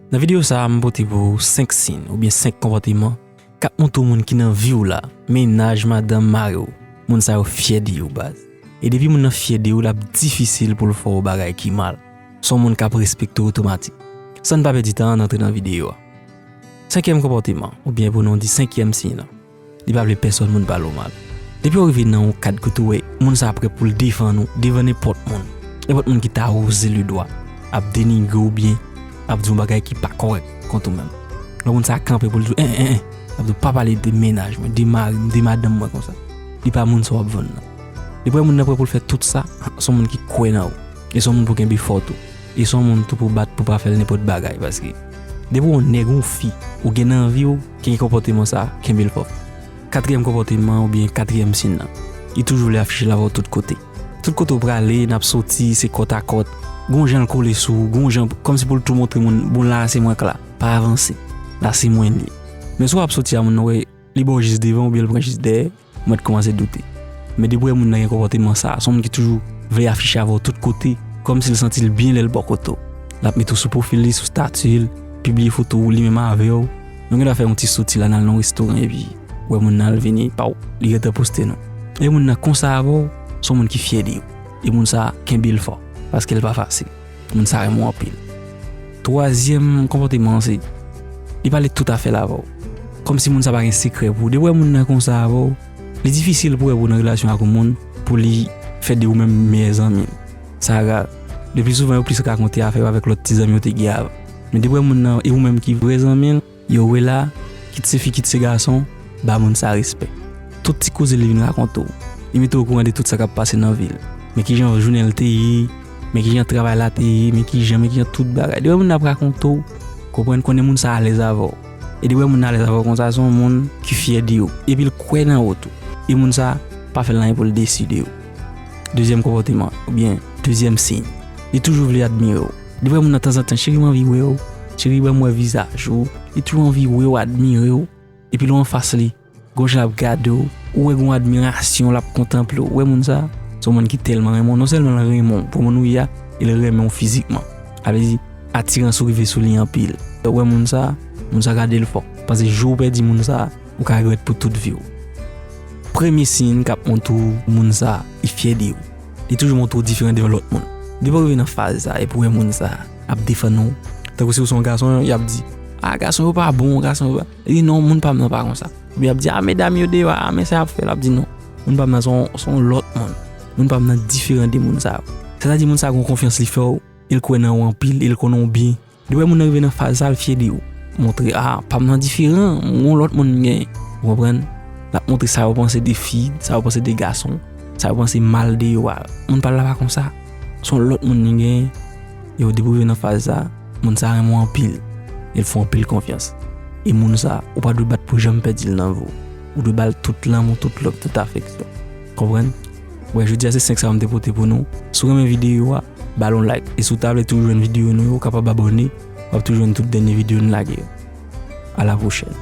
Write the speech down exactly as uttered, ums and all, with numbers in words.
Nan videyo sa a, m pote pou ou senk siy oubyen senk konpòteman k ap montre w moun ki nan vi w la, mennaj, madanm, mari w, moun sa yo fyè de ou, baz. E depi moun nan fyè de ou, l ap difisil pou l fè w bagay ki mal. Se yon moun k ap respekte w otomatik. San n pa pèdi tan, ann antre nan videyo a. Senkyèm konpòteman, oubyen pou nou di senkyèm siy lan, li pa vle pèsòn moun pale w mal. Depi w rive nan yon kad kote w wè moun sa prè pou l defann ou devan nenpòt moun, nenpòt moun ki ta woze ledwa, ap denigre w oubyen ap di yon bagay ki pa kòrèk kont ou menm. Lè moun sa kanpe pou l di w, en, en, en, ap di w pa pale de mennaj mwen, de mari m, de madanm mwen konsa. Li pa moun sa w ap vann nan. Depi w wè moun nan prè pou l fè tout sa, se yon moun ki kwè nan ou. E se yon moun pou kenbe fò tou. E se yon moun tou pou bat pou pa fè l nenpòt bagay, paske depi w yon nèg, yon fi, ou gen nan vi w, gen konpòteman sa, kenbe l fò. Katriyèm konpòteman oubyen katriyèm siy lan, li toujou vle afiche l avè w tout kote. Tout kote w prale, n ap soti, se kòtakòt. Gon jan l kole sou ou, gon jan, kòmsi pou l tou montre moun, bon, la se mwen k la, pa avanse. La se mwen li ye. Men si w ap soti a, moun nan wè, li ba w jis devan oubyen l pran jis dèyè, ou mèt kòmanse doute. Men depi w wè moun nan gen konpòteman sa, se yon moun ki toujou vle afiche avè w tout kote, kòmsi l santi l byen lè l bò kote w. L ap mete w sou pwofil li, sou stati l, pibliye foto w li menm avè w. Nou gendwa fè yon ti soti la, n al nan yon restoran epi w wè moun nan al vini, paw, li gentan poste nou. E moun nan konsa avè w, se yon moun ki fyè de ou. E moun sa kenbe l fò, paske l pa fasil. Moun sa renmen w anpil. Twazyèm konpòteman an se, li pale tout afè l avè w. Kòmsi moun sa pa gen sekrè pou ou. Depi w wè moun nan konsa avè w, li difisil pou w wè pou w nan relasyon ak yon moun pou li fè de ou menm meyè zanmi l. Sa ra. Le pli souvan, yo plis rakonte afè yo avèk lòt ti zanmi yo te gen avan. Men depi w wè moun nan e ou menm ki vrè zanmi l, yo wè la, kit se fi, kit se gason, ba moun sa respè. Tout ti koze li vin rakonte w. Li mete w okouran de tout sa k ap pase nan vi l. Men kijan jounen l te ye, men kijan travay la te ye, men kijan, men kijan tout bagay. Depi w wè moun nan ap rakonte w, konprann, konnen moun sa alèz avè w. E depi w wè moun nan alèz avè w konsa, se yon moun ki fyè de ou. Epi l kwè nan ou tou. E moun sa pa fè l anyen pou l desi de ou. Dezyèm konpòteman, oubyen dezyèm siy. Li toujou vle admire w. Depi w wè moun nan tanzantan, cheri, m anvi wè w. Cheri, ban m wè vizaj ou. Li toujou anvi wè w, admire w. Epi lè w anfas li, gon jan l ap gade w, ou wè gon admirasyon, l ap kontanple w. Ou wè moun sa, se yon moun ki tèlman renmen w. Non sèlman l renmen w pou moun ou ye a, e l renmen w fizikman. Sa vle di, atirans ou rive sou li anpil. Ou wè moun sa, moun sa gade l fò. Paske jou w pèdi moun sa, ou ka regrèt pou tout vi w. Premye siy k ap montre w moun sa, li fyè de ou. Li toujou montre w diferan devan lòt moun. Depi w rive nan faz sa, epi w wè moun sa ap defann ou. Tankou si w se yon gason, y ap di, a, gason yo pa bon, gason yo pa. Li di, non, moun pa m nan pa konsa. Oubyen y ap di, a, medam yo deyò a, a, men sa y ap fè. L ap di, non, moun pa m nan se yon, se yon lòt moun. Moun pa m nan diferan de moun sa yo. Sètadi moun sa gon konfyans li fè w, e l kwè nan ou anpil, e l konnen w byen. Depi w wè moun nan rive nan faz sa, l fyè de ou. Montre, a, pa m nan diferan, m gon lòt moun m genyen. Ou konprann? L ap montre sa yo panse de fi, sa yo panse de gason, sa yo panse mal de yo a. Moun pa l la pa konsa. Se yon lòt moun li genyen. Yo, depi w rive nan faz sa, moun sa renmen w anpil. E l fè w anpil konfyans. E moun sa, ou pa dwe bat pou janm pèdi l nan vi w. Ou dwe ba l tout lanmou, tout love, tout afeksyon. Konprann? Wè, jodi a se senk sa yo m te pote pou nou. Si w renmen videyo a, ba l yon like. E si w ta vle toujou jwenn videyo nou yo, w kapab abòne. W ap toujou jwenn tout dènye videyo n lage yo. A la pwochèn.